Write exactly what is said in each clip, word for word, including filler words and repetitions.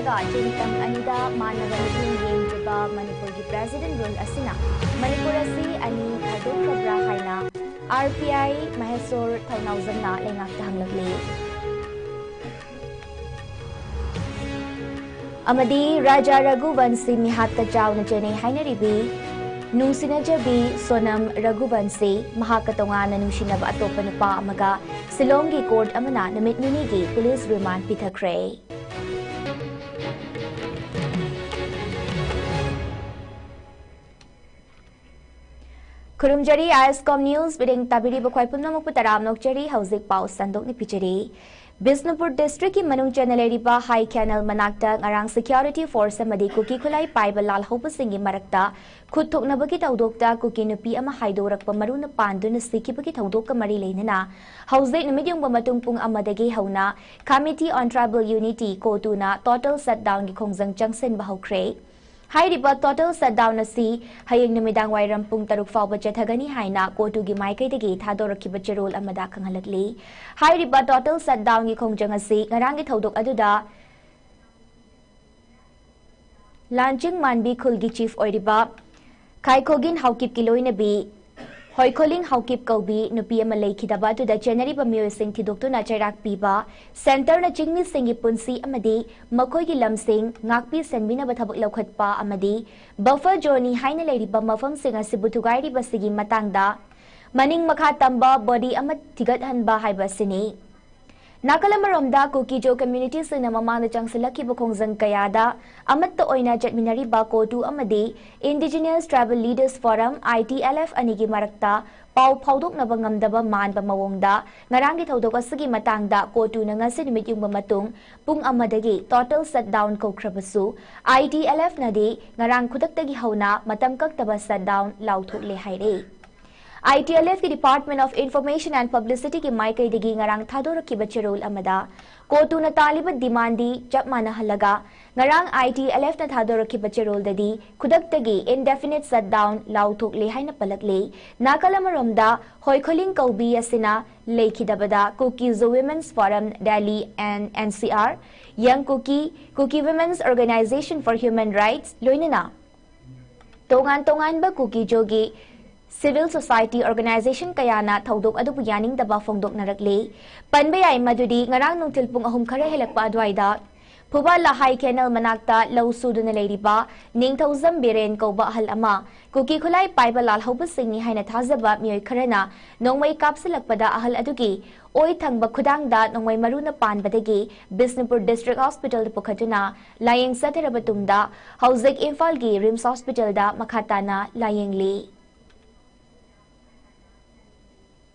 ꯆꯤꯡꯇꯝ ꯑꯅꯤꯗ ꯃꯥꯟꯅꯕ ꯃꯤꯠꯌꯦꯡ ꯌꯦꯡꯗ꯭ꯔꯤꯕ ꯃꯅꯤꯄꯨꯔꯒꯤ President Rule ꯑꯁꯤꯅ ꯃꯅꯤꯄꯨꯔ ꯑꯁꯤ ꯑꯅꯤ ꯈꯥꯏꯗꯣꯛꯈ꯭ꯔꯕ꯭ꯔꯥ ꯍꯥꯏꯅ R P I ꯃꯍꯦꯁꯣꯔ ꯊꯧꯅꯥꯎꯖꯝꯅ ꯂꯩꯉꯥꯛꯇ ꯍꯪꯂꯛꯂꯤ꯫ ꯑꯃꯗꯤ ꯔꯥꯖꯥ ꯔꯘꯨꯕꯟꯁꯤ ꯃꯤꯍꯥꯠꯇ ꯆꯥꯎꯅ ꯆꯦꯟꯅꯩ ꯍꯥꯏꯅꯔꯤꯕꯤ ꯅꯨꯡꯁꯤꯅꯖꯕꯤ ꯁꯣꯅꯝ ꯔꯘꯨꯕꯟꯁꯤ ꯃꯍꯥꯛꯀ ꯇꯣꯉꯥꯟꯅ ꯅꯨꯡꯁꯤꯅꯕ ꯑꯇꯣꯞꯄ ꯅꯨꯄꯥ ꯑꯃꯒ ꯁꯤꯂꯣꯡꯒꯤ court ꯑꯃꯅ ꯅꯨꯃꯤꯠ ꯅꯤꯅꯤꯒꯤ police remand ꯄꯤꯊꯈ꯭ꯔꯦ꯫ ꯈꯨꯔꯨꯝꯖꯔꯤ, ISCOM News ꯕꯤꯔꯦꯡ ꯇꯥꯕꯤꯔꯤꯕ ꯈ꯭ꯋꯥꯏ ꯄꯨꯝꯅꯃꯛꯄꯨ ꯇꯔꯥꯝꯅ ꯑꯣꯛꯆꯔꯤ꯫ ꯍꯧꯖꯤꯛ ꯄꯥꯎ ꯁꯟꯗꯣꯛꯅ ꯄꯤꯖꯔꯤ꯫ ꯕꯤꯁꯅꯨꯄꯨꯔ districtꯀꯤ ꯃꯅꯨꯡ ꯆꯟꯅ ꯂꯩꯔꯤꯕ ꯍꯥꯏ ꯈꯦꯅꯦꯜ ꯃꯅꯥꯛꯇ ꯉꯔꯥꯡ security force ꯑꯃꯗꯤ ꯀꯨꯀꯤ ꯈꯨꯠꯂꯥꯏ ꯄꯥꯏꯕ ꯂꯥꯜꯍꯧꯕꯁꯤꯡꯒꯤ ꯃꯔꯛꯇ ꯈꯨꯠ ꯊꯣꯛꯅꯕꯒꯤ ꯊꯧꯗꯣꯛꯇ ꯀꯨꯀꯤ ꯅꯨꯄꯤ ꯑꯃ ꯍꯥꯏꯗꯣꯔꯛꯄ ꯃꯔꯨꯅ ꯄꯥꯟꯗꯨꯅ ꯁꯤꯈꯤꯕꯒꯤ ꯊꯧꯗꯣꯛꯀ ꯃꯔꯤ ꯂꯩꯅꯅ ꯍꯧꯖꯤꯛ ꯅꯨꯃꯤꯠ ꯌꯨꯡꯕ ꯃꯇꯨꯡ ꯄꯨꯡ ꯑꯃꯗꯒꯤ ꯍꯧꯅ Committee on Tribal Unity, ꯀꯣꯇꯨꯅ total shutdownꯒꯤ ꯈꯣꯡꯖꯪ ꯆꯪꯁꯤꯟꯕ ꯍꯧꯈ꯭ꯔꯦ꯫ ꯍꯥꯏꯔꯤꯕ total shutdown ꯑꯁꯤ ꯍꯌꯦꯡ ꯅꯨꯃꯤꯗꯥꯡ ꯋꯥꯏꯔꯝ ꯄꯨꯡ ꯇꯔꯨꯛ ꯐꯥꯎꯕ ꯆꯠꯊꯒꯅꯤ ꯍꯥꯏꯅ ꯀꯣꯇꯨꯒꯤ ꯃꯥꯏꯀꯩꯗꯒꯤ ꯊꯥꯗꯣꯔꯛꯈꯤꯕ ꯆꯦꯔꯣꯜ ꯑꯃꯗ ꯈꯪꯍꯜꯂꯛꯂꯤ꯫ ꯍꯥꯏꯔꯤꯕ total shutdownꯒꯤ ꯈꯣꯡꯖꯪ ꯑꯁꯤ ꯉꯔꯥꯡꯒꯤ ꯊꯧꯗꯣꯛ ꯑꯗꯨꯗ ꯂꯥꯟꯆꯤꯡ ꯃꯥꯟꯕꯤ ꯈꯨꯜꯒꯤ chief ꯑꯣꯏꯔꯤꯕ ꯈꯥꯏꯈꯣꯒꯤꯟ ꯍꯥꯎꯀꯤꯞꯀꯤ ꯂꯣꯏꯅꯕꯤ ꯍꯣꯏꯈꯣꯂꯤꯡ ꯍꯥꯎꯀꯤꯞ ꯀꯧꯕꯤ ꯅꯨꯄꯤ ꯑꯃ ꯂꯩꯈꯤꯗꯕ ꯑꯗꯨꯗ ꯆꯦꯟꯅꯔꯤꯕ ꯃꯤꯑꯣꯏꯁꯤꯡ ꯊꯤꯗꯣꯛꯇꯨꯅ ꯆꯩꯔꯥꯛ ꯄꯤꯕ, centreꯅ ꯆꯤꯡꯃꯤꯁꯤꯡꯒꯤ ꯄꯨꯟꯁꯤ ꯑꯃꯗꯤ ꯃꯈꯣꯏꯒꯤ ꯂꯝꯁꯤꯡ ꯉꯥꯛꯄꯤ ꯁꯦꯟꯕꯤꯅꯕ ꯊꯕꯛ ꯂꯧꯈꯠꯄ ꯑꯃꯗꯤ buffer zoneꯅꯤ ꯍꯥꯏꯅ ꯂꯩꯔꯤꯕ ꯃꯐꯝꯁꯤꯡ ꯑꯁꯤꯕꯨ ꯊꯨꯒꯥꯏꯔꯤꯕꯁꯤꯒꯤ ꯃꯇꯥꯡꯗ ꯃꯅꯤꯡ ꯃꯈꯥ ꯇꯝꯕ body ꯑꯃ ꯊꯤꯒꯠꯍꯟꯕ ꯍꯥꯏꯕ ꯑꯁꯤꯅꯤ꯫ ꯅꯥꯀꯜ ꯑꯃꯔꯣꯝꯗ ꯀꯨꯀꯤꯖꯣ communityꯁꯤꯡꯅ ꯃꯃꯥꯡꯗ ꯆꯪꯁꯤꯜꯂꯛꯈꯤꯕ ꯈꯣꯡꯖꯪ ꯀꯌꯥꯗ ꯑꯃꯠꯇ ꯑꯣꯏꯅ ꯆꯠꯃꯤꯟꯅꯔꯤꯕ ꯀꯣꯇꯨ ꯑꯃꯗꯤ Indigenous Tribal Leaders Forum, ITLF, ꯑꯅꯤꯒꯤ ꯃꯔꯛꯇ ꯄꯥꯎ ꯐꯥꯎꯗꯣꯛꯅꯕ ꯉꯝꯗꯕ ꯃꯥꯟꯕ ꯃꯑꯣꯡꯗ ꯉꯔꯥꯡꯒꯤ ꯊꯧꯗꯣꯛ ꯑꯁꯤꯒꯤ ꯃꯇꯥꯡꯗ ꯀꯣꯇꯨꯅ ꯉꯁꯤ ꯅꯨꯃꯤꯠ ꯌꯨꯡꯕ ꯃꯇꯨꯡ ꯄꯨꯡ ꯑꯃꯗꯒꯤ total shutdown ꯀꯧꯈ꯭ꯔꯕꯁꯨ, ITLFꯅꯗꯤ ꯉꯔꯥꯡ ꯈꯨꯗꯛꯇꯒꯤ ꯍꯧꯅ ꯃꯇꯝ ꯀꯛꯇꯕ shutdown ꯂꯥꯎꯊꯣꯛꯂꯦ ꯍꯥꯏꯔꯦ꯫ ITLFꯀꯤ Department of Information and Publicityꯒꯤ ꯃꯥꯏꯀꯩꯗꯒꯤ ꯉꯔꯥꯡ ꯊꯥꯗꯣꯔꯛꯈꯤꯕ ꯆꯦꯔꯣꯜ ꯑꯃꯗ ꯀꯣꯇꯨꯅ ꯇꯥꯜꯂꯤꯕ demandꯗꯤ ꯆꯞ ꯃꯥꯟꯅꯍꯜꯂꯒ, ꯉꯔꯥꯡ ITLFꯅ ꯊꯥꯗꯣꯔꯛꯈꯤꯕ ꯆꯦꯔꯣꯜꯗꯗꯤ ꯈꯨꯗꯛꯇꯒꯤ indefinite shutdown ꯂꯥꯎꯊꯣꯛꯂꯦ ꯍꯥꯏꯅ ꯄꯜꯂꯛꯂꯤ꯫ ꯅꯥꯀꯜ ꯑꯃꯔꯣꯝꯗ, ꯍꯣꯏꯈꯣꯂꯤꯡ ꯀꯧꯕꯤ ꯑꯁꯤꯅ ꯂꯩꯈꯤꯗꯕꯗ Kuki Zo Women's Forum Delhi and NCR, Young Kuki, Kuki Women's Organization for Human Rights, ꯂꯣꯏꯅꯅ ꯇꯣꯉꯥꯟ ꯇꯣꯉꯥꯟꯕ ꯀꯨꯀꯤ ꯖꯣꯒꯤ civil society organization ꯀꯌꯥꯅ ꯊꯧꯗꯣꯛ ꯑꯗꯨꯕꯨ ꯌꯥꯅꯤꯡꯗꯕ ꯐꯣꯡꯗꯣꯛꯅꯔꯛꯂꯤ꯫ ꯄꯟꯕ ꯌꯥꯏ ꯃꯗꯨꯗꯤ ꯉꯔꯥꯡ ꯅꯨꯡꯊꯤꯜ ꯄꯨꯡ ꯑꯍꯨꯝ ꯈꯔ ꯍꯦꯜꯂꯛꯄ ꯑꯗꯨꯋꯥꯏꯗ ꯐꯨꯕꯥꯂꯥ ꯍꯥꯏ ꯀꯦꯅꯦꯜ ꯃꯅꯥꯛꯇ ꯂꯧ ꯁꯨꯗꯨꯅ ꯂꯩꯔꯤꯕ ꯅꯤꯡꯊꯧꯖꯝ ꯕꯤꯔꯦꯟ ꯀꯧꯕ ꯑꯍꯜ ꯑꯃ ꯀꯨꯀꯤ ꯈꯨꯠꯂꯥꯏ ꯄꯥꯏꯕ ꯂꯥꯜꯍꯧꯕꯁꯤꯡꯅꯤ ꯍꯥꯏꯅ ꯊꯥꯖꯕ ꯃꯤꯑꯣꯏ ꯈꯔꯅ ꯅꯣꯡꯃꯩ ꯀꯥꯞꯁꯤꯜꯂꯛꯄꯗ ꯑꯍꯜ ꯑꯗꯨꯒꯤ ꯑꯣꯏ ꯊꯪꯕ ꯈꯨꯗꯥꯡꯗ ꯅꯣꯡꯃꯩ ꯃꯔꯨꯅ ꯄꯥꯟꯕꯗꯒꯤ ꯕꯤꯁꯅꯨꯄꯨꯔ District Hospitalꯗ ꯄꯨꯈꯠꯇꯨꯅ ꯂꯥꯌꯦꯡ ꯆꯠꯊꯔꯕ ꯇꯨꯡꯗ ꯍꯧꯖꯤꯛ ꯏꯝꯐꯥꯜꯒꯤ RIMS Hospitalꯗ ꯃꯈꯥ ꯇꯥꯅ ꯂꯥꯌꯦꯡꯂꯤ꯫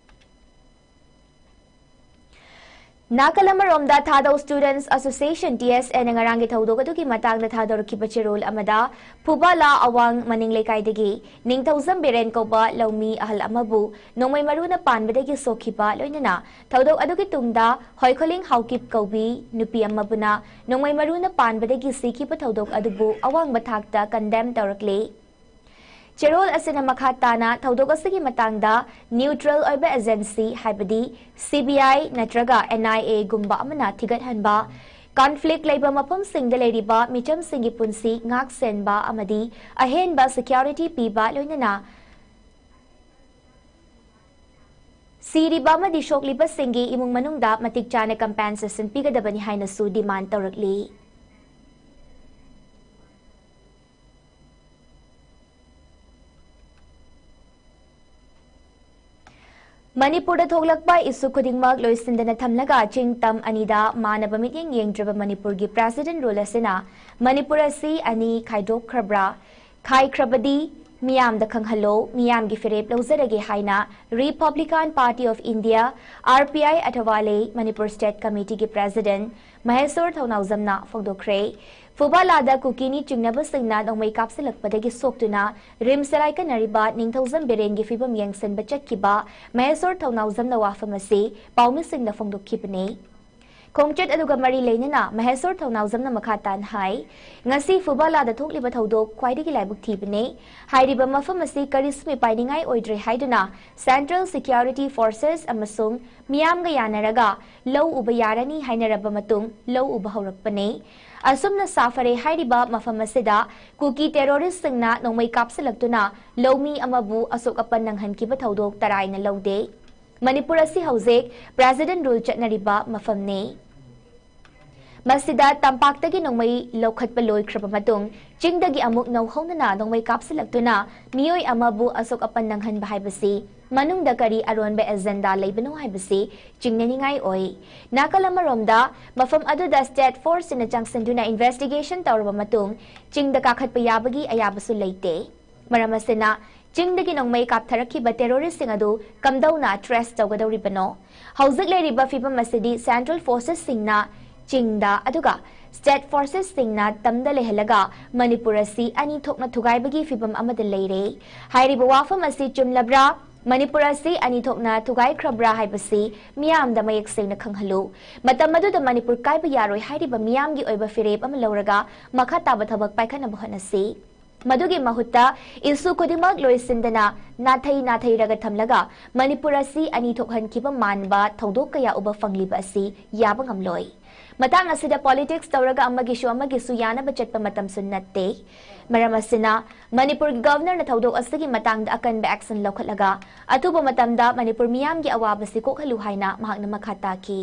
ꯅꯥꯀꯜ ꯑꯃꯔꯣꯝꯗ, ꯊꯥꯗꯧ Students Association, TSAꯅ ꯉꯔꯥꯡꯒꯤ ꯊꯧꯗꯣꯛ ꯑꯗꯨꯒꯤ ꯃꯇꯥꯡꯗ ꯊꯥꯗꯣꯔꯛꯈꯤꯕ ꯆꯦꯔꯣꯜ ꯑꯃꯗ, ꯐꯨꯕꯥꯂꯥ ꯑꯋꯥꯡ ꯃꯅꯤꯡ ꯂꯩꯀꯥꯏꯗꯒꯤ ꯅꯤꯡꯊꯧꯖꯝ ꯕꯤꯔꯦꯟ ꯀꯧꯕ ꯂꯧꯃꯤ ꯑꯍꯜ ꯑꯃꯕꯨ ꯅꯣꯡꯃꯩ ꯃꯔꯨꯅ ꯄꯥꯟꯕꯗꯒꯤ ꯁꯣꯛꯈꯤꯕ, ꯂꯣꯏꯅꯅ ꯊꯧꯗꯣꯛ ꯑꯗꯨꯒꯤ ꯇꯨꯡꯗ ꯍꯣꯏꯈꯣꯂꯤꯡ ꯍꯥꯎꯀꯤꯞ ꯀꯧꯕꯤ ꯅꯨꯄꯤ ꯑꯃꯕꯨꯅ ꯅꯣꯡꯃꯩ ꯃꯔꯨꯅ ꯄꯥꯟꯕꯗꯒꯤ ꯁꯤꯈꯤꯕ ꯊꯧꯗꯣꯛ ꯑꯗꯨꯕꯨ ꯑꯋꯥꯡꯕ ꯊꯥꯛꯇ condemn ꯇꯧꯔꯛꯂꯤ꯫ ꯆꯦꯔꯣꯜ ꯑꯁꯤꯅ ꯃꯈꯥ ꯇꯥꯅ ꯊꯧꯗꯣꯛ ꯑꯁꯤꯒꯤ ꯃꯇꯥꯡꯗ neutral ꯑꯣꯏꯕ agency, ꯍꯥꯏꯕꯗꯤ CBI ꯅꯠꯇ꯭ꯔꯒ NIAꯒꯨꯝꯕ ꯑꯃꯅ ꯊꯤꯒꯠꯍꯟꯕ, conflict ꯂꯩꯕ ꯃꯐꯝꯁꯤꯡꯗ ꯂꯩꯔꯤꯕ ꯃꯤꯆꯝꯁꯤꯡꯒꯤ ꯄꯨꯟꯁꯤ ꯉꯥꯛ ꯁꯦꯟꯕ ꯑꯃꯗꯤ ꯑꯍꯦꯟꯕ security ꯄꯤꯕ, ꯂꯣꯏꯅꯅ ꯁꯤꯔꯤꯕ ꯑꯃꯗꯤ ꯁꯣꯛꯂꯤꯕꯁꯤꯡꯒꯤ ꯏꯃꯨꯡ ꯃꯅꯨꯡꯗ ꯃꯇꯤꯛ ꯆꯥꯅ compensation ꯄꯤꯒꯗꯕꯅꯤ ꯍꯥꯏꯅꯁꯨ demand ꯇꯧꯔꯛꯂꯤ꯫ ꯃꯅꯤꯄꯨꯔꯗ ꯊꯣꯛꯂꯛꯄ ꯏꯁꯨ ꯈꯨꯗꯤꯡꯃꯛ ꯂꯣꯏꯁꯤꯟꯗꯅ ꯊꯝꯂꯒ ꯆꯤꯡ ꯇꯝ ꯑꯅꯤꯗ ꯃꯥꯟꯅꯕ ꯃꯤꯠꯌꯦꯡ ꯌꯦꯡꯗ꯭ꯔꯕ ꯃꯅꯤꯄꯨꯔꯒꯤ President Rule ꯑꯁꯤꯅ ꯃꯅꯤꯄꯨꯔ ꯑꯁꯤ ꯑꯅꯤ ꯈꯥꯏꯗꯣꯛꯈ꯭ꯔꯕ꯭ꯔꯥ? ꯈꯥꯏꯈ꯭ꯔꯕꯗꯤ ꯃꯤꯌꯥꯝꯗ ꯈꯪꯍꯜꯂꯣ, ꯃꯤꯌꯥꯝꯒꯤ ꯐꯤꯔꯦꯞ ꯂꯧꯖꯔꯒꯦ ꯍꯥꯏꯅ Republican Party of India, R P I ꯑꯊꯋꯥ ꯂꯩ ꯃꯅꯤꯄꯨꯔ State Committeeꯒꯤ President ꯃꯍꯦꯁꯣꯔ ꯊꯧꯅꯥꯎꯖꯝꯅ ꯐꯣꯡꯗꯣꯛꯈ꯭ꯔꯦ꯫ ꯐꯨꯕꯥꯂꯥꯗ ꯀꯨꯀꯤ ꯅꯤꯠ ꯆꯤꯡꯅꯕꯁꯤꯡꯅ ꯅꯣꯡꯃꯩ ꯀꯥꯞꯁꯤꯜꯂꯛꯄꯗꯒꯤ ꯁꯣꯛꯇꯨꯅ ꯔꯤꯝꯁꯇ ꯂꯥꯏꯀꯠꯅꯔꯤꯕ ꯅꯤꯡꯊꯧꯖꯝ ꯕꯤꯔꯦꯟꯒꯤ ꯐꯤꯕꯝ ꯌꯦꯡꯁꯤꯟꯕ ꯆꯠꯈꯤꯕ ꯃꯍꯦꯁꯣꯔ ꯊꯧꯅꯥꯎꯖꯝꯅ ꯋꯥꯐꯝ ꯑꯁꯤ ꯄꯥꯎꯃꯤꯁꯤꯡꯗ ꯐꯣꯡꯗꯣꯛꯈꯤꯕꯅꯤ꯫ ꯈꯣꯡꯆꯠ ꯑꯗꯨꯒ ꯃꯔꯤ ꯂꯩꯅꯅ ꯃꯍꯦꯁꯣꯔ ꯊꯧꯅꯥꯎꯖꯝꯅ ꯃꯈꯥ ꯇꯥꯅ ꯍꯥꯏ, ꯉꯁꯤ ꯐꯨꯕꯥꯂꯥꯗ ꯊꯣꯛꯂꯤꯕ ꯊꯧꯗꯣꯛ ꯈ꯭ꯋꯥꯏꯗꯒꯤ ꯂꯥꯏꯕꯛ ꯊꯤꯕꯅꯤ꯫ ꯍꯥꯏꯔꯤꯕ ꯃꯐꯝ ꯑꯁꯤ ꯀꯔꯤꯁꯨ ꯃꯤꯄꯥꯏꯅꯤꯡꯉꯥꯏ ꯑꯣꯏꯗ꯭ꯔꯦ ꯍꯥꯏꯗꯨꯅ Central Security Forces ꯑꯃꯁꯨꯡ ꯃꯤꯌꯥꯝꯒ ꯌꯥꯅꯔꯒ ꯂꯧ ꯎꯕ ꯌꯥꯔꯅꯤ ꯍꯥꯏꯅꯔꯕ ꯃꯇꯨꯡ ꯂꯧ ꯎꯕ ꯍꯧꯔꯛꯄꯅꯤ꯫ ꯑꯁꯨꯝꯅ ꯁꯥꯐꯔꯦ ꯍꯥꯏꯔꯤꯕ ꯃꯐꯝ ꯑꯁꯤꯗ ꯀꯨꯀꯤ terroristꯁꯤꯡꯅ ꯅꯣꯡꯃꯩ ꯀꯥꯞꯁꯤꯜꯂꯛꯇꯨꯅ ꯂꯧꯃꯤ ꯑꯃꯕꯨ ꯑꯁꯣꯛ ꯑꯄꯟ ꯅꯪꯍꯟꯈꯤꯕ ꯊꯧꯗꯣꯛ ꯇꯔꯥꯏꯅ ꯂꯧꯗꯦ꯫ ꯃꯅꯤꯄꯨꯔ ꯑꯁꯤ ꯍꯧꯖꯤꯛ President Rule ꯆꯠꯅꯔꯤꯕ ꯃꯐꯝꯅꯤ꯫ ꯃꯁꯤꯗ ꯇꯝꯄꯥꯛꯇꯒꯤ ꯅꯣꯡꯃꯩ ꯂꯧꯈꯠꯄ ꯂꯣꯏꯈ꯭ꯔꯕ ꯃꯇꯨꯡ ꯆꯤꯡꯗꯒꯤ ꯑꯃꯨꯛ ꯅꯧꯍꯧꯅꯅ ꯅꯣꯡꯃꯩ ꯀꯥꯞꯁꯤꯜꯂꯛꯇꯨꯅ ꯃꯤꯑꯣꯏ ꯑꯃꯕꯨ ꯑꯁꯣꯛ ꯑꯄꯟ ꯅꯪꯍꯟꯕ ꯍꯥꯏꯕꯁꯤ ꯃꯅꯨꯡꯗ ꯀꯔꯤ ꯑꯔꯣꯟꯕ agenda ꯂꯩꯕꯅꯣ ꯍꯥꯏꯕꯁꯤ ꯆꯤꯡꯅꯅꯤꯡꯉꯥꯏ ꯑꯣꯏ꯫ ꯅꯥꯀꯜ ꯑꯃꯔꯣꯝꯗ ꯃꯐꯝ ꯑꯗꯨꯗ State Forceꯁꯤꯡꯅ ꯆꯪꯁꯤꯟꯗꯨꯅ investigation ꯇꯧꯔꯕ ꯃꯇꯨꯡ ꯆꯤꯡꯗ ꯀꯥꯈꯠꯄ ꯌꯥꯕꯒꯤ ꯑꯌꯥꯕꯁꯨ ꯂꯩꯇꯦ꯫ ꯃꯔꯝ ꯑꯁꯤꯅ ꯆꯤꯡꯗꯒꯤ ꯅꯣꯡꯃꯩ ꯀꯥꯞꯊꯔꯛꯈꯤꯕ terroristꯁꯤꯡ ꯑꯗꯨ ꯀꯝꯗꯧꯅ trace ꯇꯧꯒꯗꯧꯔꯤꯕꯅꯣ? ꯍꯧꯖꯤꯛ ꯂꯩꯔꯤꯕ ꯐꯤꯕꯝ ꯑꯁꯤꯗꯤ Central Forcesꯁꯤꯡꯅ ꯆꯤꯡꯗ ꯑꯗꯨꯒ State Forcesꯁꯤꯡꯅ ꯇꯝꯗ ꯂꯩꯍꯜꯂꯒ ꯃꯅꯤꯄꯨꯔ ꯑꯁꯤ ꯑꯅꯤ ꯊꯣꯛꯅ ꯊꯨꯒꯥꯏꯕꯒꯤ ꯐꯤꯕꯝ ꯑꯃꯗ ꯂꯩꯔꯦ꯫ ꯍꯥꯏꯔꯤꯕ ꯋꯥꯐꯝ ꯑꯁꯤ ꯆꯨꯝꯂꯕ꯭ꯔꯥ? ꯃꯅꯤꯄꯨꯔ ꯑꯁꯤ ꯑꯅꯤ ꯊꯣꯛꯅ ꯊꯨꯒꯥꯏꯈ꯭ꯔꯕ꯭ꯔꯥ ꯍꯥꯏꯕꯁꯤ ꯃꯤꯌꯥꯝꯗ ꯃꯌꯦꯛ ꯁꯦꯡꯅ ꯈꯪꯍꯜꯂꯨ꯫ ꯃꯇꯝ ꯑꯗꯨꯗ ꯃꯅꯤꯄꯨꯔ ꯀꯥꯏꯕ ꯌꯥꯔꯣꯏ ꯍꯥꯏꯔꯤꯕ ꯃꯤꯌꯥꯝꯒꯤ ꯑꯣꯏꯕ ꯐꯤꯔꯦꯞ ꯑꯃ ꯂꯧꯔꯒ ꯃꯈꯥ ꯇꯥꯕ ꯊꯕꯛ ꯄꯥꯏꯈꯠꯅꯕ ꯍꯣꯠꯅꯁꯤ꯫ ꯃꯗꯨꯒꯤ ꯃꯍꯨꯠꯇ issue ꯈꯨꯗꯤꯡꯃꯛ ꯂꯣꯏꯁꯤꯟꯗꯅ ꯅꯥꯊꯩ ꯅꯥꯊꯩꯔꯒ ꯊꯝꯂꯒ ꯃꯅꯤꯄꯨꯔ ꯑꯁꯤ ꯑꯅꯤ ꯊꯣꯛꯍꯟꯈꯤꯕ ꯃꯥꯟꯕ ꯊꯧꯗꯣꯛ ꯀꯌꯥ ꯎꯕ ꯐꯪꯂꯤꯕ ꯑꯁꯤ ꯌꯥꯕ ꯉꯝꯂꯣꯏ꯫ ꯃꯇꯥꯡ ꯑꯁꯤꯗ politics ꯇꯧꯔꯒ ꯑꯃꯒꯤꯁꯨ ꯑꯃꯒꯤꯁꯨ ꯌꯥꯅꯕ ꯆꯠꯄ ꯃꯇꯝꯁꯨ ꯅꯠꯇꯦ꯫ ꯃꯔꯝ ꯑꯁꯤꯅ ꯃꯅꯤꯄꯨꯔꯒꯤ Governorꯅ ꯊꯧꯗꯣꯛ ꯑꯁꯤꯒꯤ ꯃꯇꯥꯡꯗ ꯑꯀꯟꯕ action ꯂꯧꯈꯠꯂꯒ ꯑꯊꯨꯕ ꯃꯇꯝꯗ ꯃꯅꯤꯄꯨꯔ ꯃꯤꯌꯥꯝꯒꯤ ꯑꯋꯥꯕꯁꯤ ꯀꯣꯛꯍꯜꯂꯨ ꯍꯥꯏꯅ ꯃꯍꯥꯛꯅ ꯃꯈꯥ ꯇꯥꯈꯤ꯫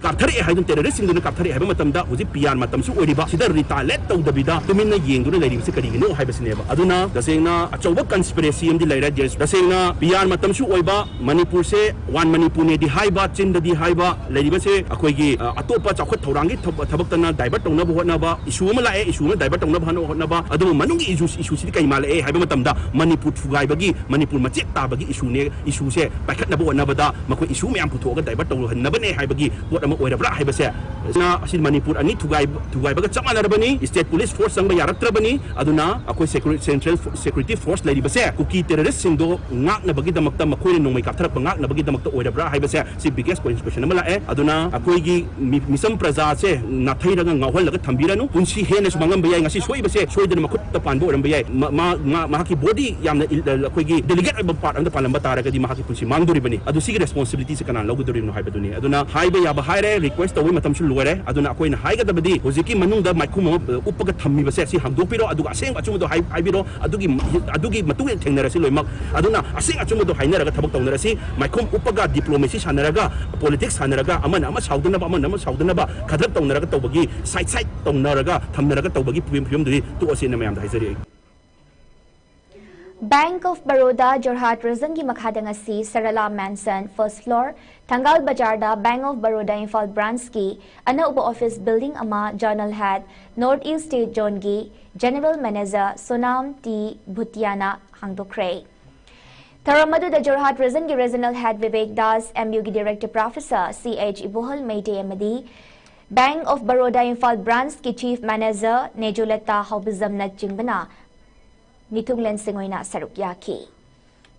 ꯀꯥꯞꯊꯔꯛꯑꯦ ꯍꯥꯏꯗꯨꯅ, ꯇꯦꯔꯣꯔꯤꯁꯁꯤꯡꯗꯨꯅ ꯀꯥꯞꯊꯔꯛꯑꯦ ꯍꯥꯏꯕ ꯃꯇꯝꯗ, ꯍꯧꯖꯤꯛ ꯄꯤ ꯑꯥꯔ ꯃꯇꯝꯁꯨ ꯑꯣꯏꯔꯤꯕ ꯁꯤꯗ ꯔꯤꯇꯥꯂꯦꯠ ꯇꯧꯗꯕꯤꯗ ꯇꯨꯃꯤꯟꯅ ꯌꯦꯡꯗꯨꯅ ꯂꯩꯔꯤꯕꯁꯤ ꯀꯔꯤꯒꯤꯅꯣ ꯍꯥꯏꯕꯁꯤꯅꯦꯕ꯫ ꯑꯗꯨꯅ ꯇꯁꯦꯡꯅ ꯑꯆꯧꯕ ꯀꯟꯁꯄꯤꯔꯦꯁꯤ ꯑꯃꯗꯤ ꯂꯩꯔꯦ꯫ ꯇꯁꯦꯡꯅ ꯄꯤ ꯑꯥꯔ ꯃꯇꯝꯁꯨ ꯑꯣꯏꯕ, ꯃꯅꯤꯄꯨꯔꯁꯦ ꯋꯥꯟ ꯃꯅꯤꯄꯨꯔꯅꯦꯗꯤ ꯍꯥꯏꯕ, ꯆꯤꯟꯗꯗꯤ ꯍꯥꯏꯕ, ꯂꯩꯔꯤꯕꯁꯦ ꯑꯩꯈꯣꯏꯒꯤ ꯑ, ꯑꯇꯣꯞꯄ ꯆꯥꯎꯈꯠ ꯊꯧꯔꯥꯡꯒꯤ ꯊꯕꯛꯇꯅ ꯗꯥꯏꯚꯔꯠ ꯇꯧꯅꯕ ꯍꯣꯠꯅꯕ, ꯏꯁꯨ ꯑꯃ ꯂꯥꯛꯑꯦ, ꯏꯁꯨ ꯑꯃ ꯗꯥꯏꯚꯔꯠ ꯇꯧꯅꯕ ꯍꯣꯠꯅꯕ, ꯑꯗꯨꯕꯨ ꯃꯅꯨꯡꯒꯤ ꯏꯁꯨ, ꯏꯁꯨꯁꯤꯗꯤ ꯀꯩ ꯃꯥꯜꯂꯛꯑꯦ ꯍꯥꯏꯕ ꯃꯇꯝꯗ, ꯃꯅꯤꯄꯨꯔ ꯊꯨꯒꯥꯏꯕꯒꯤ, ꯃꯅꯤꯄꯨꯔ ꯃꯆꯦꯠ ꯇꯥꯕꯒꯤ ꯏꯁꯨꯅꯦ, ꯏꯁꯨꯁꯦ ꯄꯥꯏꯈꯠꯅꯕ ꯍꯣꯠꯅꯕꯗ ꯃꯈꯣꯏ ꯏꯁꯨ ꯃꯌꯥꯝ ꯄꯨꯊꯣꯛꯑꯒ ꯗꯥꯏꯚꯔꯠ ꯇꯧꯍꯟꯅꯕꯅꯦ ꯍꯥꯏꯕꯒꯤ ꯄꯣꯠ ꯑꯃ ꯑꯣꯏꯔꯕ꯭ꯔꯥ ꯍꯥꯏꯕꯁꯦ, ꯑꯁꯤ ꯃꯅꯤꯄꯨꯔ ꯑꯅꯤ ꯊꯨꯒꯥꯏꯕ, ꯊꯨꯒꯥꯏꯕꯒ ꯆꯞ ꯃꯥꯟꯅꯔꯕꯅꯤ꯫ ꯁ꯭ꯇꯦꯠ ꯄꯨꯂꯤꯁ ꯐꯣꯔꯁ ꯆꯪꯕ ꯌꯥꯔꯛꯇ꯭ꯔꯕꯅꯤ꯫ ꯑꯗꯨꯅ ꯑꯩꯈꯣꯏ ꯁꯦꯀ꯭ꯌꯨꯔꯤ-, ꯁꯦꯟꯇ꯭ꯔꯦꯜ ꯁꯦꯀ꯭ꯌꯨꯔꯤꯇꯤ ꯐꯣꯔꯁ ꯂꯩꯔꯤꯕꯁꯦ ꯀꯨꯀꯤ ꯇꯦꯔꯣꯔꯤꯁꯁꯤꯡꯗꯣ ꯉꯥꯛꯅꯕꯒꯤꯗꯃꯛꯇ, ꯃꯈꯣꯏꯅ ꯅꯣꯡꯃꯩ ꯀꯥꯞꯊꯔꯛꯄ ꯉꯥꯛꯅꯕꯒꯤꯗꯃꯛꯇ ꯑꯣꯏꯔꯕ꯭ꯔꯥ ꯍꯥꯏꯕꯁꯦ, ꯁꯤ ꯕꯤꯒꯦꯁ ꯀꯣꯏꯁꯟ ꯑꯃ ꯂꯥꯛꯑꯦ꯫ ꯑꯗꯨꯅ ꯑꯩꯈꯣꯏꯒꯤ ꯃꯤ-, ꯃꯤꯆꯝ ꯄ꯭ꯔꯖꯥꯁꯦ ꯅꯥꯊꯩꯔꯒ ꯉꯥꯎꯍꯜꯂꯒ ꯊꯝꯕꯤꯔꯅꯨ꯫ ꯄꯨꯟꯁꯤ ꯍꯦꯟꯅꯁꯨ ꯃꯥꯡꯂꯝꯕ ꯌꯥꯏ꯫ ꯉꯁꯤ ꯁꯣꯏꯕꯁꯦ ꯁꯣꯏꯗꯅ ꯃꯈꯨꯠꯇ ꯄꯥꯟꯕ ꯑꯣꯏꯔꯝꯕ ꯌꯥꯏ꯫ ꯃ-, ꯃꯥ-, ꯃꯥ-, ꯃꯍꯥꯛꯀꯤ ꯕꯣꯗꯤ ꯌꯥꯝꯅ ꯏꯜ-, ꯑꯩꯈꯣꯏꯒꯤ ꯗꯦꯂꯤꯀꯦꯠ ꯑꯣꯏꯕ ꯄꯥꯔꯠ ꯑꯃꯗ ꯄꯥꯜꯂꯝꯕ ꯇꯥꯔꯒꯗꯤ ꯃꯍꯥꯛꯀꯤ ꯄꯨꯟꯁꯤ ꯃꯥꯡꯗꯣꯔꯤꯕꯅꯤ꯫ ꯑꯗꯨ ꯁꯤꯒꯤ ꯔꯦꯁꯄꯣꯟꯁꯤꯕꯤꯂꯤꯇꯤꯁꯦ ꯀꯅꯥꯅ ꯂꯧꯒꯗꯧꯔꯤꯕꯅꯣ ꯍꯥꯏꯕꯗꯨꯅꯤ꯫ ꯑꯗꯨꯅ ꯍꯥꯏꯕ ꯌꯥꯕ ꯍꯥꯏꯔꯦ, ꯔꯤꯀ꯭ꯋꯦꯁ ꯇꯧꯕꯒꯤ ꯃꯇꯝꯁꯨ ꯂꯣꯏꯔꯦ꯫ ꯑꯗꯨꯅ ꯑꯩꯈꯣꯏꯅ ꯍꯥꯏꯒꯗꯕꯗꯤ ꯍꯧꯖꯤꯛꯀꯤ ꯃꯅꯨꯡꯗ ꯃꯥꯏꯈꯨꯝ ꯑꯃ, ꯑ, ꯎꯞꯄꯒ ꯊꯝꯃꯤꯕꯁꯦ ꯁꯤ ꯍꯥꯡꯗꯣꯛꯄꯤꯔꯣ, ꯑꯗꯨꯒ ꯑꯁꯦꯡꯕ ꯑꯆꯨꯝꯕꯗꯣ ꯍꯥꯏ-, ꯍꯥꯏꯕꯤꯔꯣ꯫ ꯑꯗꯨꯒꯤ, ꯑꯗꯨꯒꯤ ꯃꯇꯨꯡ ꯏꯟꯅ ꯊꯦꯡꯅꯔꯁꯤ ꯂꯣꯏꯅꯃꯛ꯫ ꯑꯗꯨꯅ ꯑꯁꯦꯡ ꯑꯆꯨꯝꯕꯗꯣ ꯍꯥꯏꯅꯔꯒ ꯊꯕꯛ ꯇꯧꯅꯔꯁꯤ꯫ ꯃꯥꯏꯈꯨꯝ ꯎꯞꯄꯒ, ꯗꯤꯄ꯭ꯂꯣꯃꯦꯁꯤ ꯁꯥꯟꯅꯔꯒ, ꯄꯣꯂꯤꯇꯤꯛꯁ ꯁꯥꯟꯅꯔꯒ, ꯑꯃꯅ ꯑꯃ ꯁꯥꯎꯗꯅꯕ, ꯑꯃꯅ ꯑꯃ ꯁꯥꯎꯗꯅꯕ, ꯈꯗ꯭ꯔꯛ ꯇꯧꯅꯔꯒ ꯇꯧꯕꯒꯤ, ꯁꯥꯏꯠ ꯁꯥꯏꯠ ꯇꯧꯅꯔꯒ ꯊꯝꯅꯔꯒ ꯇꯧꯕꯒꯤ ꯐꯤꯕꯝ, ꯐꯤꯕꯝꯗꯨꯗꯤ ꯇꯣꯛꯑꯁꯦꯅ ꯃꯌꯥꯝꯗ ꯍꯥꯏꯖꯔꯤ ꯑꯩ꯫ Bank of Baroda Jorhat Region ꯒꯤ ꯃꯈꯥꯗ ꯉꯁꯤ Sarala Mansion, first floor, ꯊꯪꯒꯥꯜ ꯕꯖꯥꯔꯗ Bank of Baroda Imphal Branch ꯀꯤ ꯑꯅꯧꯕ office building ꯑꯃ Zonal Head, North East State Zone ꯒꯤ General Manager Sonam T Bhutiaꯅ ꯍꯥꯡꯗꯣꯛꯈ꯭ꯔꯦ꯫ ꯊꯧꯔꯝ ꯑꯗꯨꯗ Jorhat Region ꯒꯤ Regional Head Vivek Das, M U ꯒꯤ Director Professor C H Ibohal Meitei ꯑꯃꯗꯤ Bank of Baroda Imphal Branch ꯀꯤ Chief Manager Nejulata Haobijamꯅ ꯆꯤꯡꯕꯅ ꯃꯤꯊꯨꯡꯂꯦꯟꯁꯤꯡ ꯑꯣꯏꯅ ꯁꯔꯨꯛ ꯌꯥꯈꯤ꯫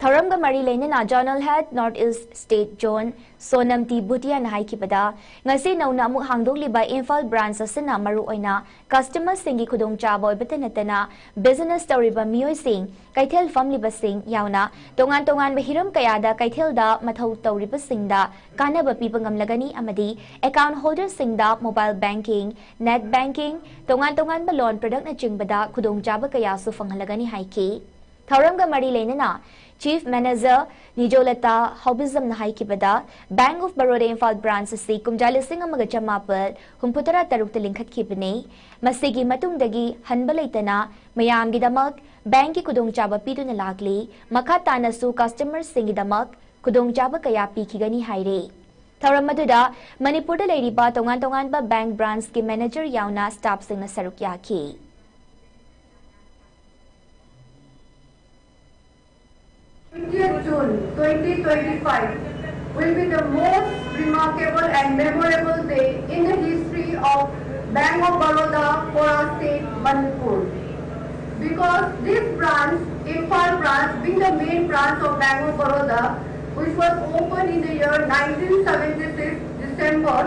ꯊꯧꯔꯝꯒ ꯃꯔꯤ ꯂꯩꯅꯅ Zonal Head North East State Zone Sonam T Bhutiaꯅ ꯍꯥꯏꯈꯤꯕꯗ, ꯉꯁꯤ ꯅꯧꯅ ꯑꯃꯨꯛ ꯍꯥꯡꯗꯣꯛꯂꯤꯕ ꯏꯝꯐꯥꯜ branch ꯑꯁꯤꯅ ꯃꯔꯨꯑꯣꯏꯅ customerꯁꯤꯡꯒꯤ ꯈꯨꯗꯣꯡꯆꯥꯕ ꯑꯣꯏꯕꯇ ꯅꯠꯇꯅ business ꯇꯧꯔꯤꯕ ꯃꯤꯑꯣꯏꯁꯤꯡ, ꯀꯩꯊꯦꯜ ꯐꯝꯂꯤꯕꯁꯤꯡ ꯌꯥꯎꯅ ꯇꯣꯉꯥꯟ ꯇꯣꯉꯥꯟꯕ ꯍꯤꯔꯝ ꯀꯌꯥꯗ ꯀꯩꯊꯦꯜꯗ ꯃꯊꯧ ꯇꯧꯔꯤꯕꯁꯤꯡꯗ ꯀꯥꯟꯅꯕ ꯄꯤꯕ ꯉꯝꯂꯒꯅꯤ ꯑꯃꯗꯤ account holderꯁꯤꯡꯗ mobile banking, net banking, ꯇꯣꯉꯥꯟ ꯇꯣꯉꯥꯟꯕ loan productꯅꯆꯤꯡꯕꯗ ꯈꯨꯗꯣꯡꯆꯥꯕ ꯀꯌꯥꯁꯨ ꯐꯪꯍꯜꯂꯒꯅꯤ ꯍꯥꯏꯈꯤ꯫ ꯊꯧꯔꯝꯒ ꯃꯔꯤ ꯂꯩꯅꯅ Chief Manager ꯅꯤꯖꯣꯂꯇꯥ ꯍꯥꯎꯕꯤꯖꯝꯅ ꯍꯥꯏꯈꯤꯕꯗ, Bank of Baroda Imphal branch ꯑꯁꯤ ꯀꯨꯝꯖꯥ ꯂꯤꯁꯤꯡ ꯑꯃꯒ ꯆꯃꯥꯄꯜ ꯍꯨꯝꯐꯨꯇꯔꯥ ꯇꯔꯨꯛꯇ ꯂꯤꯡꯈꯠꯈꯤꯕꯅꯤ꯫ ꯃꯁꯤꯒꯤ ꯃꯇꯨꯡꯗꯒꯤ ꯍꯟꯕ ꯂꯩꯇꯅ ꯃꯌꯥꯝꯒꯤꯗꯃꯛ bankꯀꯤ ꯈꯨꯗꯣꯡꯆꯥꯕ ꯄꯤꯗꯨꯅ ꯂꯥꯛꯂꯤ꯫ ꯃꯈꯥ ꯇꯥꯅꯁꯨ customerꯁꯤꯡꯒꯤꯗꯃꯛ ꯈꯨꯗꯣꯡꯆꯥꯕ ꯀꯌꯥ ꯄꯤꯈꯤꯒꯅꯤ ꯍꯥꯏꯔꯤ꯫ ꯊꯧꯔꯝ ꯑꯗꯨꯗ ꯃꯅꯤꯄꯨꯔꯗ ꯂꯩꯔꯤꯕ ꯇꯣꯉꯥꯟ ꯇꯣꯉꯥꯟꯕ bank branchꯀꯤ manager ꯌꯥꯎꯅ staffꯁꯤꯡꯅ ꯁꯔꯨꯛ ꯌꯥꯈꯤ꯫ Twentieth June twenty twenty-five will be the most remarkable and memorable day in the history of Bank of Baroda for our state, Manipur. Because this branch, Imphal branch, being the main branch of Bank of Baroda, which was opened in the year nineteen seventy-six December,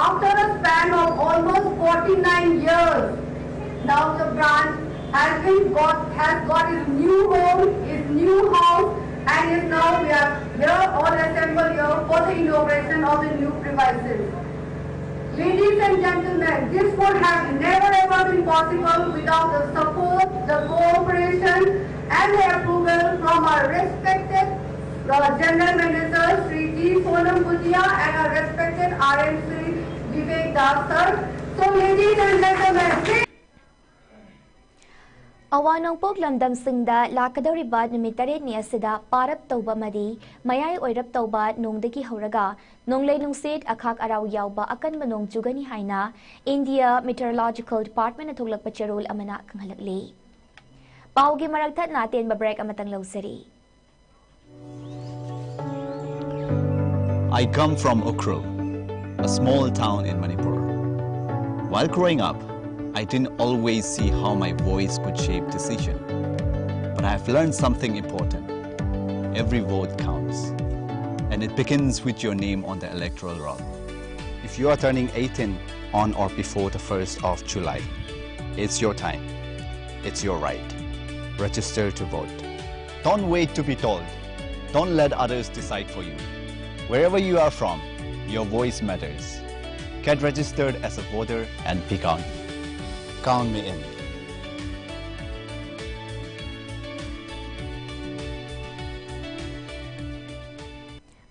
after a span of almost forty-nine years, now the branch has been got, has got its new home, its new house, and is now we are here all assembled here for the inauguration of the new premises. Ladies and gentlemen, this would have never ever been possible without the support, the cooperation, and the approval from our respected uh, General Manager Shri T Sonam Bhutia and our respected R M Shri Vivek Das sir. So, ladies and gentlemen, please ꯑꯋꯥꯡ ꯅꯣꯡꯄꯣꯛ ꯂꯝꯗꯝꯁꯤꯡꯗ ꯂꯥꯛꯀꯗꯧꯔꯤꯕ ꯅꯨꯃꯤꯠ ꯇꯔꯦꯠꯅꯤ ꯑꯁꯤꯗ ꯄꯥꯔꯞ ꯇꯧꯕ ꯑꯃꯗꯤ ꯃꯌꯥꯏ ꯑꯣꯏꯔꯞ ꯇꯧꯕ ꯅꯣꯡꯗꯒꯤ ꯍꯧꯔꯒ ꯅꯣꯡꯂꯩ ꯅꯨꯡꯁꯤꯠ, ꯑꯈꯥꯛ ꯑꯔꯥꯎ ꯌꯥꯎꯕ ꯑꯀꯟꯕ ꯅꯣꯡ ꯆꯨꯒꯅꯤ ꯍꯥꯏꯅ India Meteorological Departmentꯅ ꯊꯣꯛꯂꯛꯄ ꯆꯦꯔꯣꯜ ꯑꯃꯅ ꯈꯪꯍꯜꯂꯛꯂꯤ꯫ ꯄꯥꯎꯒꯤ ꯃꯔꯛ ꯊꯠꯅ ꯑꯇꯦꯟꯕ break ꯑꯃꯇꯪ ꯂꯧꯖꯔꯤ꯫ I come from Ukhrul, a small town in Manipur. While growing up, I didn't always see how my voice could shape decision. But I've learned something important. Every vote counts. And it begins with your name on the electoral roll. If you are turning eighteen on or before the first of July, it's your time. It's your right. Register to vote. Don't wait to be told. Don't let others decide for you. Wherever you are from, your voice matters. Get registered as a voter and be counted. Count me in.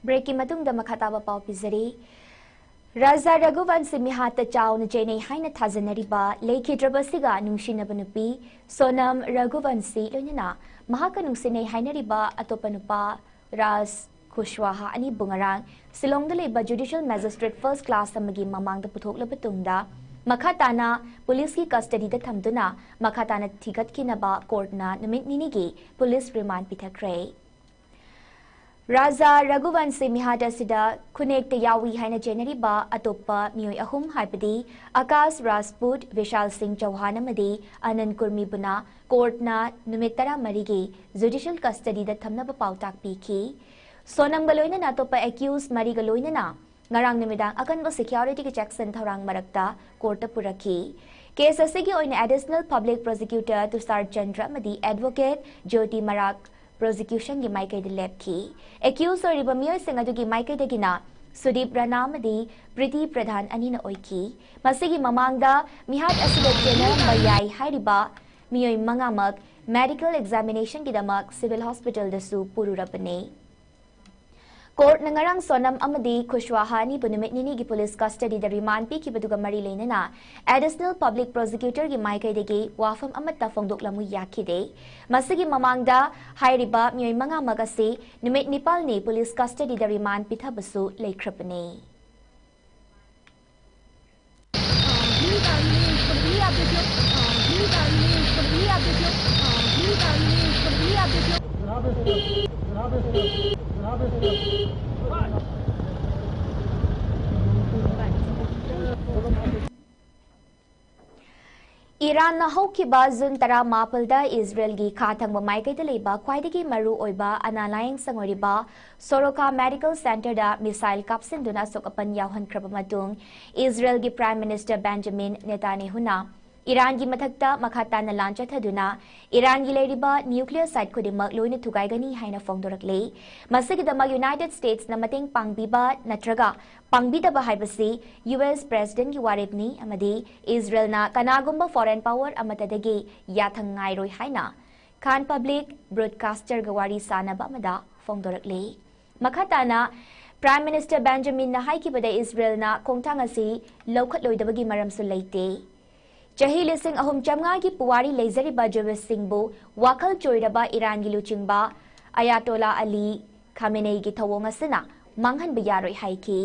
ꯕ꯭ꯔꯦꯛꯀꯤ ꯃꯇꯨꯡꯗ ꯃꯈꯥ ꯇꯥꯕ ꯄꯥꯎ ꯄꯤꯖꯔꯤ꯫ ꯔꯥꯖꯥ ꯔꯘꯨꯕꯟꯁꯤ ꯃꯤꯍꯥꯠꯇ ꯆꯥꯎꯅ ꯆꯦꯟꯅꯩ ꯍꯥꯏꯅ ꯊꯥꯖꯅꯔꯤꯕ ꯂꯩꯈꯤꯗ꯭ꯔꯕꯁꯤꯒ ꯅꯨꯡꯁꯤꯅꯕ ꯅꯨꯄꯤ ꯁꯣꯅꯝ ꯔꯘꯨꯕꯟꯁꯤ ꯂꯣꯏꯅꯅ ꯃꯍꯥꯛꯀ ꯅꯨꯡꯁꯤꯅꯩ ꯍꯥꯏꯅꯔꯤꯕ ꯑꯇꯣꯞꯄ ꯅꯨꯄꯥ ꯔꯥꯖ ꯈꯨꯁꯋꯥꯍꯥ ꯑꯅꯤꯕꯨ ꯉꯔꯥꯡ ꯁꯤꯂꯣꯡꯗ ꯂꯩꯕ Judicial Magistrate First Class ꯑꯃꯒꯤ ꯃꯃꯥꯡꯗ ꯄꯨꯊꯣꯛꯂꯕ ꯇꯨꯡꯗ ꯃꯈꯥ ꯇꯥꯅ ꯄꯨꯂꯤꯁꯀꯤ ꯀꯁꯇꯗꯤꯗ ꯊꯝꯗꯨꯅ ꯃꯈꯥ ꯇꯥꯅ ꯊꯤꯒꯠꯈꯤꯅꯕ ꯀꯣꯔꯠꯅ ꯅꯨꯃꯤꯠ ꯅꯤꯅꯤꯒꯤ ꯄꯨꯂꯤꯁ ꯔꯤꯃꯥꯟ ꯄꯤꯊꯈ꯭ꯔꯦ꯫ ꯔꯥꯖꯥ ꯔꯘꯨꯕꯟꯁꯤ ꯃꯤꯍꯥꯠ ꯑꯁꯤꯗ ꯈꯨꯟꯅꯦꯛꯇ ꯌꯥꯎꯏ ꯍꯥꯏꯅ ꯆꯦꯟꯅꯔꯤꯕ ꯑꯇꯣꯞꯄ ꯃꯤꯑꯣꯏ ꯑꯍꯨꯝ, ꯍꯥꯏꯕꯗꯤ ꯑꯀꯥꯁ ꯔꯥꯖꯄꯨꯠ, ꯕꯤꯁꯥꯜ ꯁꯤꯡ ꯆꯧꯍꯥꯟ ꯑꯃꯗꯤ ꯑꯅꯟ ꯀꯨꯔꯃꯤꯕꯨꯅ ꯀꯣꯔꯠꯅ ꯅꯨꯃꯤꯠ ꯇꯔꯥꯃꯔꯤꯒꯤ ꯖꯨꯗꯤꯁꯤꯌꯦꯜ ꯀꯁꯇꯗꯤꯗ ꯊꯝꯅꯕ ꯄꯥꯎꯇꯥꯛ ꯄꯤꯈꯤ꯫ ꯁꯣꯅꯝꯒ ꯂꯣꯏꯅꯅ ꯑꯇꯣꯞꯄ ꯑꯦꯀ꯭ꯌꯨꯁ ꯃꯔꯤꯒ ꯂꯣꯏꯅꯅ ꯉꯔꯥꯡ ꯅꯨꯃꯤꯗꯥꯡ ꯑꯀꯟꯕ ꯁꯦꯀ꯭ꯌꯨꯔꯤꯇꯤꯒꯤ ꯆꯦꯛꯁꯤꯟ ꯊꯧꯔꯥꯡ ꯃꯔꯛꯇ ꯀꯣꯔꯠꯇ ꯄꯨꯔꯛꯈꯤ꯫ ꯀꯦꯁ ꯑꯁꯤꯒꯤ ꯑꯣꯏꯅ ꯑꯦꯗꯤꯁꯅꯦꯜ ꯄꯕ꯭ꯂꯤꯛ ꯄ꯭ꯔꯣꯁꯤꯀ꯭ꯌꯨꯇꯔ ꯇꯨꯁꯥꯔ ꯆꯟꯗ꯭ꯔ ꯑꯃꯗꯤ ꯑꯦꯗꯚꯣꯀꯦꯠ ꯖ꯭ꯌꯣꯇꯤ ꯃꯔꯥꯛ ꯄ꯭ꯔꯣꯁꯤꯀ꯭ꯌꯨꯁꯟꯒꯤ ꯃꯥꯏꯀꯩꯗ ꯂꯦꯞꯈꯤ꯫ ꯑꯦꯀ꯭ꯌꯨꯁ ꯑꯣꯏꯔꯤꯕ ꯃꯤꯑꯣꯏꯁꯤꯡ ꯑꯗꯨꯒꯤ ꯃꯥꯏꯀꯩꯗꯒꯤꯅ ꯁꯨꯗꯤꯞ ꯔꯥꯅꯥ ꯑꯃꯗꯤ ꯄ꯭ꯔꯤꯇꯤ ꯄ꯭ꯔꯙꯥꯟ ꯑꯅꯤꯅ ꯑꯣꯏꯈꯤ꯫ ꯃꯁꯤꯒꯤ ꯃꯃꯥꯡꯗ ꯃꯤꯍꯥꯠ ꯑꯁꯤꯗ ꯆꯦꯟꯅꯔꯝꯕ ꯌꯥꯏ ꯍꯥꯏꯔꯤꯕ ꯃꯤꯑꯣꯏ ꯃꯉꯥꯃꯛ ꯃꯦꯗꯤꯀꯦꯜ ꯑꯦꯛꯖꯥꯃꯤꯅꯦꯁꯟꯒꯤꯗꯃꯛ ꯁꯤꯚꯤꯜ ꯍꯣꯁꯄꯤꯇꯥꯜꯗꯁꯨ ꯄꯨꯔꯨꯔꯕꯅꯤ꯫ ꯀꯣꯔꯠꯅ ꯉꯔꯥꯡ ꯁꯣꯅꯝ ꯑꯃꯗꯤ ꯈꯨꯁꯋꯥꯍꯥ ꯑꯅꯤꯕꯨ ꯅꯨꯃꯤꯠ ꯅꯤꯅꯤꯒꯤ ꯄꯨꯂꯤꯁ ꯀꯁꯇꯗꯤꯗ ꯔꯤꯃꯥꯟ ꯄꯤꯈꯤꯕꯗꯨꯒ ꯃꯔꯤ ꯂꯩꯅꯅ ꯑꯦꯗꯤꯁꯅꯦꯜ ꯄꯕ꯭ꯂꯤꯛ ꯄ꯭ꯔꯣꯁꯤꯀ꯭ꯌꯨꯇꯔꯒꯤ ꯃꯥꯏꯀꯩꯗꯒꯤ ꯋꯥꯐꯝ ꯑꯃꯠꯇ ꯐꯣꯡꯗꯣꯛꯂꯝꯃꯨ ꯌꯥꯈꯤꯗꯦ꯫ ꯃꯁꯤꯒꯤ ꯃꯃꯥꯡꯗ ꯍꯥꯏꯔꯤꯕ ꯃꯤꯑꯣꯏ ꯃꯉꯥꯃꯛ ꯑꯁꯤ ꯅꯨꯃꯤꯠ ꯅꯤꯄꯥꯜꯅꯤ ꯄꯨꯂꯤꯁ ꯀꯁꯇꯗꯤꯗ ꯔꯤꯃꯥꯟ ꯄꯤꯊꯕꯁꯨ ꯂꯩꯈ꯭ꯔꯕꯅꯤ꯫ ꯏꯔꯥꯟꯅ ꯍꯧꯈꯤꯕ ꯖꯨꯟ ꯇꯔꯥꯃꯥꯄꯜꯗ ꯏꯖꯔꯦꯜꯒꯤ ꯈꯥ ꯊꯪꯕ ꯃꯥꯏꯀꯩꯗ ꯂꯩꯕ ꯈ꯭ꯋꯥꯏꯗꯒꯤ ꯃꯔꯨ ꯑꯣꯏꯕ ꯑꯅꯥ ꯂꯥꯌꯦꯡ ꯁꯪ ꯑꯣꯏꯔꯤꯕ ꯁꯣꯔꯣꯀꯥ ꯃꯦꯗꯤꯀꯦꯜ ꯁꯦꯟꯇꯔꯗ ꯃꯤꯁꯥꯏꯜ ꯀꯥꯞꯁꯤꯟꯗꯨꯅ ꯑꯁꯣꯛ ꯑꯄꯟ ꯌꯥꯎꯍꯟꯈ꯭ꯔꯕ ꯃꯇꯨꯡ, ꯏꯖꯔꯦꯜꯒꯤ ꯄ꯭ꯔꯥꯏꯝ ꯃꯤꯅꯤꯁꯇꯔ ꯕꯦꯟꯖꯥꯃꯤꯟ ꯅꯦꯇꯥꯟꯌꯥꯍꯨꯅ ꯏꯔꯥꯟꯒꯤ ꯃꯊꯛꯇ ꯃꯈꯥ ꯇꯥꯅ ꯂꯥꯟ ꯆꯠꯊꯗꯨꯅ ꯏꯔꯥꯟꯒꯤ ꯂꯩꯔꯤꯕ ꯅ꯭ꯌꯨꯀ꯭ꯂꯤꯌꯔ ꯁꯥꯏꯠ ꯈꯨꯗꯤꯡꯃꯛ ꯂꯣꯏꯅ ꯊꯨꯒꯥꯏꯒꯅꯤ ꯍꯥꯏꯅ ꯐꯣꯡꯗꯣꯔꯛꯂꯤ꯫ ꯃꯁꯤꯒꯤꯗꯃꯛ ꯌꯨꯅꯥꯏꯇꯦꯗ ꯁ꯭ꯇꯦꯠꯁꯅ ꯃꯇꯦꯡ ꯄꯥꯡꯕꯤꯕ ꯅꯠꯇ꯭ꯔꯒ ꯄꯥꯡꯕꯤꯗꯕ ꯍꯥꯏꯕꯁꯤ ꯌꯨ ꯑꯦꯁ ꯄ꯭ꯔꯦꯁꯤꯗꯦꯟꯠꯀꯤ ꯋꯥꯔꯦꯞꯅꯤ ꯑꯃꯗꯤ ꯏꯖꯔꯦꯜꯅ ꯀꯅꯥꯒꯨꯝꯕ ꯐꯣꯔꯦꯟ ꯄꯥꯋꯔ ꯑꯃꯠꯇꯗꯒꯤ ꯌꯥꯊꯪ ꯉꯥꯏꯔꯣꯏ ꯍꯥꯏꯅ ꯈꯥꯟ ꯄꯕ꯭ꯂꯤꯛ ꯕ꯭ꯔꯣꯗꯀꯥꯁꯇꯔꯒ ꯋꯥꯔꯤ ꯁꯥꯅꯕ ꯑꯃꯗ ꯐꯣꯡꯗꯣꯔꯛꯂꯤ꯫ ꯃꯈꯥ ꯇꯥꯅ Prime Minister Benjaminꯅ ꯍꯥꯏꯈꯤꯕꯗ ꯏꯁꯔꯦꯜꯅ ꯈꯣꯡꯊꯥꯡ ꯑꯁꯤ ꯂꯧꯈꯠꯂꯣꯏꯗꯕꯒꯤ ꯃꯔꯝꯁꯨ ꯂꯩꯇꯦ꯫ ꯆꯍꯤ ꯂꯤꯁꯤꯡ ꯑꯍꯨꯝ ꯆꯥꯝꯃꯉꯥꯒꯤ ꯄꯨꯋꯥꯔꯤ ꯂꯩꯖꯔꯤꯕ ꯖ꯭ꯌꯨꯁꯁꯤꯡꯕꯨ ꯋꯥꯈꯜ ꯆꯣꯏꯔꯕ ꯏꯔꯥꯟꯒꯤ ꯂꯨꯆꯤꯡꯕ ꯑꯌꯥꯇꯣꯂꯥ ꯑꯂꯤ ꯈꯥꯃꯦꯅꯦꯒꯤ ꯊꯧꯑꯣꯡ ꯑꯁꯤꯅ ꯃꯥꯡꯍꯟꯕ ꯌꯥꯔꯣꯏ ꯍꯥꯏꯈꯤ꯫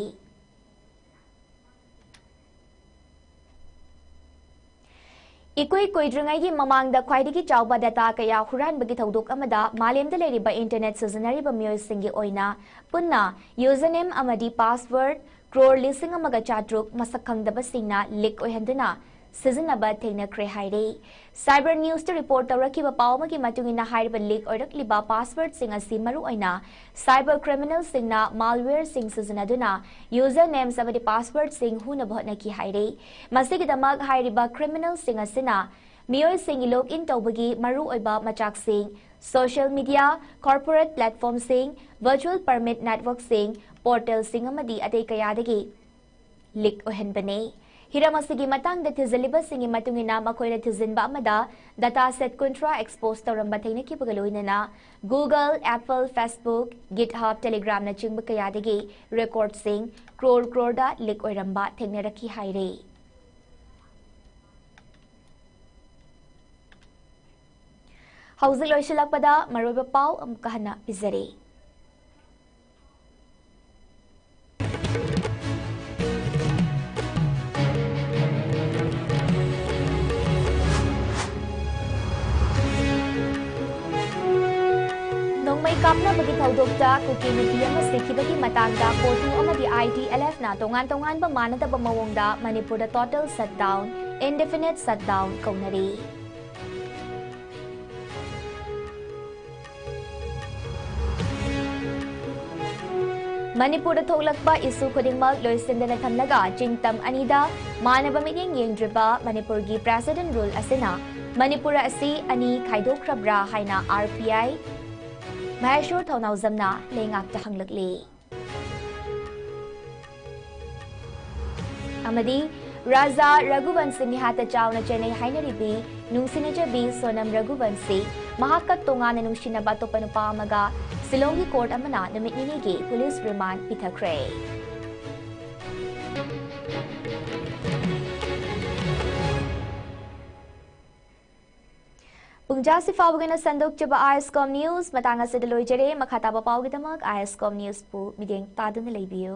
ꯏꯀꯨꯏ ꯀꯨꯏꯗ꯭ꯔꯤꯉꯩꯒꯤ ꯃꯃꯥꯡꯗ ꯈ꯭ꯋꯥꯏꯗꯒꯤ ꯆꯥꯎꯕ data ꯀꯌꯥ ꯍꯨꯔꯥꯟꯕꯒꯤ ꯊꯧꯗꯣꯛ ꯑꯃꯗ ꯃꯥꯂꯦꯝꯗ ꯂꯩꯔꯤꯕ internet ꯁꯤꯖꯤꯟꯅꯔꯤꯕ ꯃꯤꯑꯣꯏꯁꯤꯡꯒꯤ ꯑꯣꯏꯅ ꯄꯨꯟꯅ username ꯑꯃꯗꯤ password ꯀ꯭ꯔꯣꯔ ꯂꯤꯁꯤꯡ ꯑꯃꯒ ꯆꯥꯇ꯭ꯔꯨꯛ ꯃꯁꯛ ꯈꯪꯗꯕꯁꯤꯡꯅ leak ꯑꯣꯏꯍꯟꯗꯨꯅ ꯁꯤꯖꯤꯟꯅꯕ ꯊꯦꯡꯅꯈ꯭ꯔꯦ ꯍꯥꯏꯔꯦ꯫ Cyber Newsꯇ report ꯇꯧꯔꯛꯈꯤꯕ ꯄꯥꯎ ꯑꯃꯒꯤ ꯃꯇꯨꯡ ꯏꯟꯅ, ꯍꯥꯏꯔꯤꯕ leak ꯑꯣꯏꯔꯛꯂꯤꯕ passwordꯁꯤꯡ ꯑꯁꯤ ꯃꯔꯨꯑꯣꯏꯅ cyber criminalꯁꯤꯡꯅ malwareꯁꯤꯡ ꯁꯤꯖꯤꯟꯅꯗꯨꯅ usernames ꯑꯃꯗꯤ passwordꯁꯤꯡ ꯍꯨꯅꯕ ꯍꯣꯠꯅꯈꯤ ꯍꯥꯏꯔꯤ꯫ ꯃꯁꯤꯒꯤꯗꯃꯛ ꯍꯥꯏꯔꯤꯕ criminalꯁꯤꯡ ꯑꯁꯤꯅ ꯃꯤꯑꯣꯏꯁꯤꯡꯒꯤ log in ꯇꯧꯕꯒꯤ ꯃꯔꯨꯑꯣꯏꯕ ꯃꯆꯥꯛꯁꯤꯡ, social media, corporate platformꯁꯤꯡ, virtual private networkꯁꯤꯡ, portalꯁꯤꯡ ꯑꯃꯗꯤ ꯑꯇꯩ ꯀꯌꯥꯗꯒꯤ leak ꯑꯣꯏꯍꯟꯕꯅꯤ꯫ ꯍꯤꯔꯝ ꯑꯁꯤꯒꯤ ꯃꯇꯥꯡꯗ ꯊꯤꯖꯤꯜꯂꯤꯕꯁꯤꯡꯒꯤ ꯃꯇꯨꯡ ꯏꯟꯅ, ꯃꯈꯣꯏꯅ ꯊꯤꯖꯤꯟꯕ ꯑꯃꯗ data set ꯀꯨꯟꯊ꯭ꯔꯥ expose ꯇꯧꯔꯝꯕ ꯊꯦꯡꯅꯈꯤꯕꯒ ꯂꯣꯏꯅꯅ Google, Apple, Facebook, GitHub, Telegramꯅꯆꯤꯡꯕ ꯀꯌꯥꯗꯒꯤ recordꯁꯤꯡ ꯀ꯭ꯔꯣꯔ ꯀ꯭ꯔꯣꯔꯗ leak ꯑꯣꯏꯔꯝꯕ ꯊꯦꯡꯅꯔꯛꯈꯤ ꯍꯥꯏꯔꯤ꯫ ꯍꯧꯖꯤꯛ ꯂꯣꯏꯁꯤꯜꯂꯛꯄꯗ ꯃꯔꯨꯑꯣꯏꯕ ꯄꯥꯎ ꯑꯃꯨꯛꯀ ꯍꯟꯅ ꯄꯤꯖꯔꯤ꯫ ꯅꯣꯡꯃꯩ ꯀꯥꯞꯅꯕꯒꯤ ꯊꯧꯗꯣꯛꯇ ꯀꯨꯀꯤ ꯅꯨꯄꯤ ꯑꯃ ꯁꯤꯈꯤꯕꯒꯤ ꯃꯇꯥꯡꯗ ꯀꯣꯇꯨ ꯑꯃꯗꯤ ITLFꯅ ꯇꯣꯉꯥꯟ ꯇꯣꯉꯥꯟꯕ ꯃꯥꯟꯅꯗꯕ ꯃꯑꯣꯡꯗ ꯃꯅꯤꯄꯨꯔꯗ total shutdown, indefinite shutdown ꯀꯧꯅꯔꯤ꯫ ꯃꯅꯤꯄꯨꯔꯗ ꯊꯣꯛꯂꯛꯄ issue ꯈꯨꯗꯤꯡꯃꯛ ꯂꯣꯏꯁꯤꯟꯗꯅ ꯊꯝꯂꯒ ꯆꯤꯡꯇꯝ ꯑꯅꯤꯗ ꯃꯥꯟꯅꯕ ꯃꯤꯠꯌꯦꯡ ꯌꯦꯡꯗ꯭ꯔꯤꯕ ꯃꯅꯤꯄꯨꯔꯒꯤ President Rule ꯑꯁꯤꯅ ꯃꯅꯤꯄꯨꯔ ꯑꯁꯤ ꯑꯅꯤ ꯈꯥꯏꯗꯣꯛꯈ꯭ꯔꯕ꯭ꯔꯥ ꯍꯥꯏꯅ RPI ꯃꯍꯦꯁꯣꯔ ꯊꯧꯅꯥꯎꯖꯝꯅ ꯂꯩꯉꯥꯛꯇ ꯍꯪꯂꯛꯂꯤ꯫ ꯑꯃꯗꯤ ꯔꯥꯖꯥ ꯔꯘꯨꯕꯟꯁꯤ ꯃꯤꯍꯥꯠꯇ ꯆꯥꯎꯅ ꯆꯦꯟꯅꯩ ꯍꯥꯏꯅꯔꯤꯕꯤ ꯅꯨꯡꯁꯤꯅꯖꯕꯤ ꯁꯣꯅꯝ ꯔꯘꯨꯕꯟꯁꯤ ꯃꯍꯥꯛꯀ ꯇꯣꯉꯥꯟꯅ ꯅꯨꯡꯁꯤꯅꯕ ꯑꯇꯣꯞꯄ ꯅꯨꯄꯥ ꯑꯃꯒ ꯁꯤꯂꯣꯡꯒꯤ ꯀꯣꯔꯠ ꯑꯃꯅ ꯅꯨꯃꯤꯠ ꯅꯤꯅꯤꯒꯤ ꯄꯨꯂꯤꯁ ꯔꯤꯃꯥꯟꯗ ꯄꯤꯊꯈ꯭ꯔꯦ꯫ ꯄꯨꯡꯖꯥꯁꯤ ꯐꯥꯎꯕꯒꯤꯅ ꯁꯟꯗꯣꯛꯆꯕ ꯑꯥꯏ ꯑꯦꯁ ꯀꯣꯝ ꯅ꯭ꯌꯨꯁ ꯃꯇꯥꯡ ꯑꯁꯤꯗ ꯂꯣꯏꯖꯔꯦ꯫ ꯃꯈꯥ ꯇꯥꯕ ꯄꯥꯎꯒꯤꯗꯃꯛ ꯑꯥꯏ ꯑꯦꯁ ꯀꯣꯝ ꯅ꯭ꯌꯨꯁꯄꯨ ꯃꯤꯠꯌꯦꯡ ꯇꯥꯗꯨꯅ ꯂꯩꯕꯤꯌꯨ꯫